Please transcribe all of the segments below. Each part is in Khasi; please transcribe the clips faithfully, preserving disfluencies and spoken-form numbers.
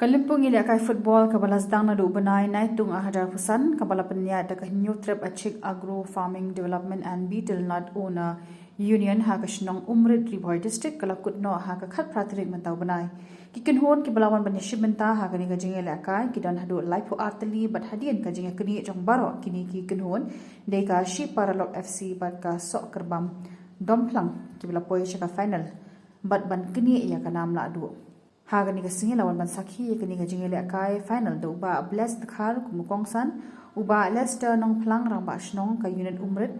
Ka lympung ïalehkai football kaba la sdang naduh u bnai Naitung arhajar arphew san, kaba la pynïaid da ka Hynñiewtrep Achik Agro Farming Development and Betel Nut Owner Union ha ka shnong Umrit, Ri Bhoi District, ka la kut noh ha ka khatphra tarik mynta u bnai. Ki kynhun kiba la wan ban ïashim bynta ha kane ka jingïalehkai ki don haduh laiphew ar tylli, bad hadien ka jingïaknieh jong baroh kine ki kynhun, dei ka Shi Paralok F C bad ka Sohkyrbam Domphlang, kiba la poi sha ka final bad ban knieh ïa ka nam lahduh. Ha kane ka sngi la wan ban sakhi ïa kane ka jingïalehkai final da u Bah Bless Dkhar kum u kongsan, u Bah Lester Nongphlang, Rangbah Shnong ka Unit Umrit,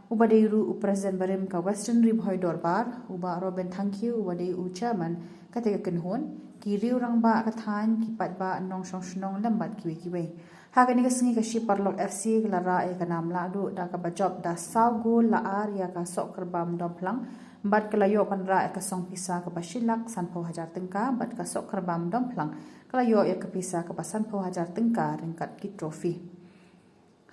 uba dei ruh u President barim ka Western Ri Bhoi Dorbar, u Bah Robin Thangkhiew, uba dei u Chairman kata ka kynhun, ki riew rangbah ka thaiñ, ki paidbah nongshong shnong lem bad kiwei kiwei. Ha kane ka sngi ka Shi Paralok F C ka la rah ïa ka nam lahduh da kaba jop da saw gol la ar ïa ka Sohkyrbam Domphlang, bad ka la ïoh ban rah ïa ka song pisa kaba shi lak sanphew hajar tyngka, bad ka Sohkyrbam Domphlang ka la ïoh ïa ka pisa kaba sanphew hajar tyngka ryngkat ki trophy.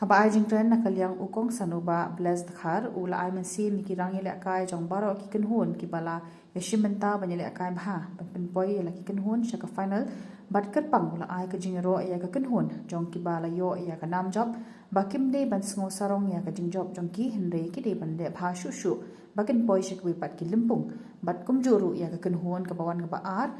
Haba ai jingkren na ka liang u kongsan, u Bah Bless Dkhar u la ai mynsiem ïa ki rangïalehkai jong baroh ki kynhun kiba la ïashim bynta ban ïalehkai bha ban pynpoi ïa la ki kynhun sha ka final, bad kyrpang u la ai ka jingïaroh ïa ka kynhun jong kiba la ïoh ïa ka nam jop ba kim dei ban sngew sarong ïa ka jingjop jong ki, hynrei ki dei ban leh bha shuh shuh ba kin poi sha kiwei pat ki lympung, bad kumjuh ruh ïa ka kynhun kaba wan kaba ar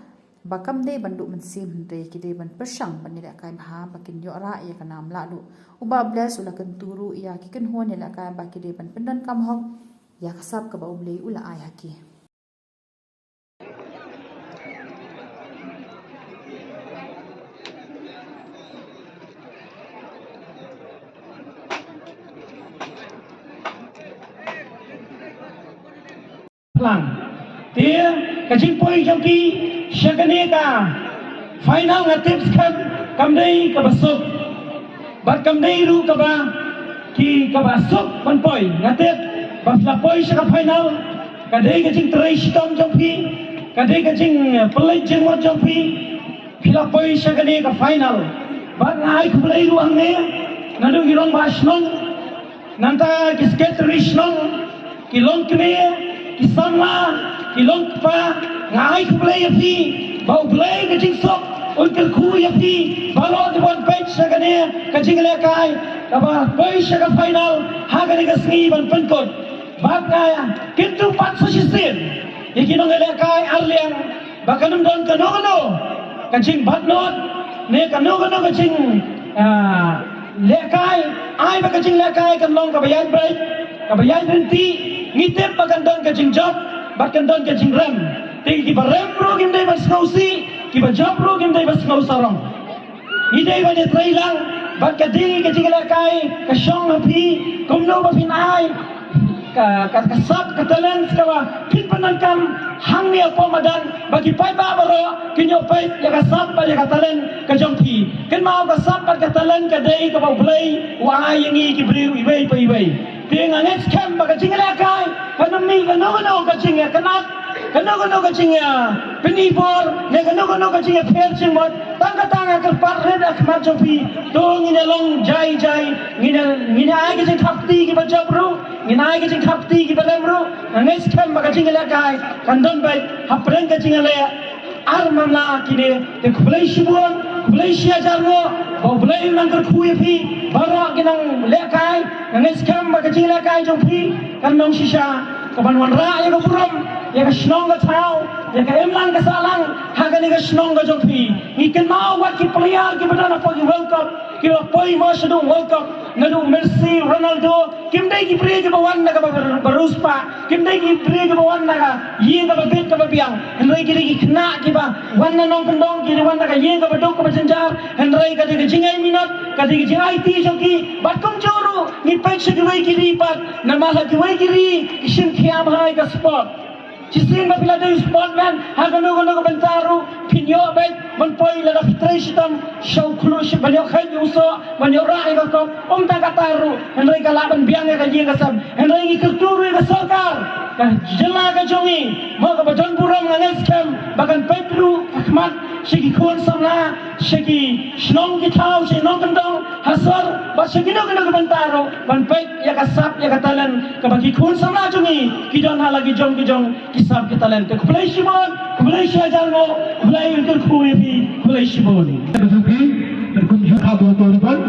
ba kam dei ban duh mynsiem, hynrei ki dei ban pyrshang ban ïalehkai bha ba kin ïoh rah ïa ka nam lahduh. U Bah Bless u la kyntu ruh ïa ki kynhun ïalehkai ba ki dei ban pyndonkam hok ïa ka sap kaba U Blei u la ai ha ki. Phlang. Te ka jingpoi jong ki sha kane ka final, nga tip skhem kam dei kaba suk, bad kam dei ruh kaba, ki kaba suk ban poi. Nga tip ba phi la poi sha ka final, ka dei ka jingtrei shitom jong phi, ka dei ka jingpynleit jingmut jong phi, phi la poi sha kane ka final. Bad nga ai khublei ruh hangne naduh ki rangbah shnong, nangta ki secretary shnong, ki longkmie, ki samla, ki longkpa, nga ai khublei ïa phi ba U Blei ka jingsuk un kyrkhu ïa phi baroh kiba wan peit sha kane ka jingïalehkai kaba poi sha ka final ha kane ka sngi ban pynkut. Bad nga kyntu pat sa shisien ïa ki nongïalehkai arliang ba kan ym don kano kano ka jingbatnud ne kano kano ka jing, ah, lehkai, ai ba ka jinglehkai kan long kaba ïaid beit, kaba ïaid ryntih. Ngi tip ba kan don ka jingjop bad kan don ka jingrem. Te kiba rem ruh kim dei ban sngewsih, kiba jop ruh kim dei ban sngewsarong. Ngi dei ban ïatrei lang bad ka dei ka jinglehkai ka shong ha phi, kumno ba phin ai ka, ka, ka sap, ka talent kaba phin pyndonkam hangne hapoh madan, ba ki paidbah baroh kin ïoh peit ïa ka sap bad ïa ka talent ka jong phi. Kynmaw, ka sap bad ka talent ka dei kaba U Blei u ai ïa ngi ki briew iwei pa iwei. Te nga ngeit skhem ba ka jingïalehkai kan ym mih kano kano ka jingïakynad, kano kano ka jingïapynibor ne kano kano ka jingïapher jingmut. Tang kata nga kyrpad rit ha khmat jong phi, to ngin ïa long jai jai, ngin ïa, ngin ïa ai ka jingthap kti kiba jop ruh, ngin ai ka jingthap kti kiba rem ruh. Nga ngeit skhem ba ka jingïalehkai kan don beit hapdeng ka jingïaleh ar mamla kine. Te khublei shibun, khublei shi hajar nguh ba U Blei un nang kyrkhu ïa phi baroh ki nonglehkai. Nga ngeit skhem ba ka jingïalehkai jong phi kan long shisha kaban wanrah ïa ka burom ïa ka shnong ka thaw, ïa ka imlang ka sahlang ha kane ka shnong ka jong phi. Ngi kynmaw wat ki player kiba don hapoh ki World Cup, kiba poi mo shaduh World Cup, naduh Messi, Ronaldo, kim dei ki briew kiba wan na kaba bar-, barus pa, kim dei ki briew kiba wan na ka ïing kaba bit kaba biang. Hynrei ki dei ki khynnah kiba wan na nongkyndong, ki dei wan na ka ïing kaba duk kaba jynjar. Hynrei ka dei ka jingai minot, ka dei ka jingai ti jong ki. Bad kumjuh ruh ngi peit sha kiwei ki ri pat, namar ha kiwei ki ri ki shim khia bha ïa ka sport. Shisien ba phi la dei u sportman ha kano kano ka bynta ruh, phin ïoh beit ban poi lada phi trei shitom sha u khluit, ban ïoh kheit ïa u soh, ban ïoh rah ïa ka kop. Ym tang kata ruh, hynrei ka lah ban biang ïa ka ïing ka sem. Hynrei ngi kyrkhu ruh ïa ka sorkar Ka jylla ka jong ngi, mo, kaba don burom, nga ngeit skhem ba kan peit ruh ka khmat sha ki khun samla, sha ki shnong ki thaw, sha ki nongkyndong ha sor, bad sha kino kino ki bynta ruh, ban peit ïa ka sap, ïa ka talent kaba ki khun samla jong ngi ki don ha la ki jong ki jong ki sap ki talent. Te khublei shibun, khublei shihajar nguh, khublei, kyrkhu ïa phi, khublei shibun. Ka jong phi, ka kumjuh ka bor to ribon.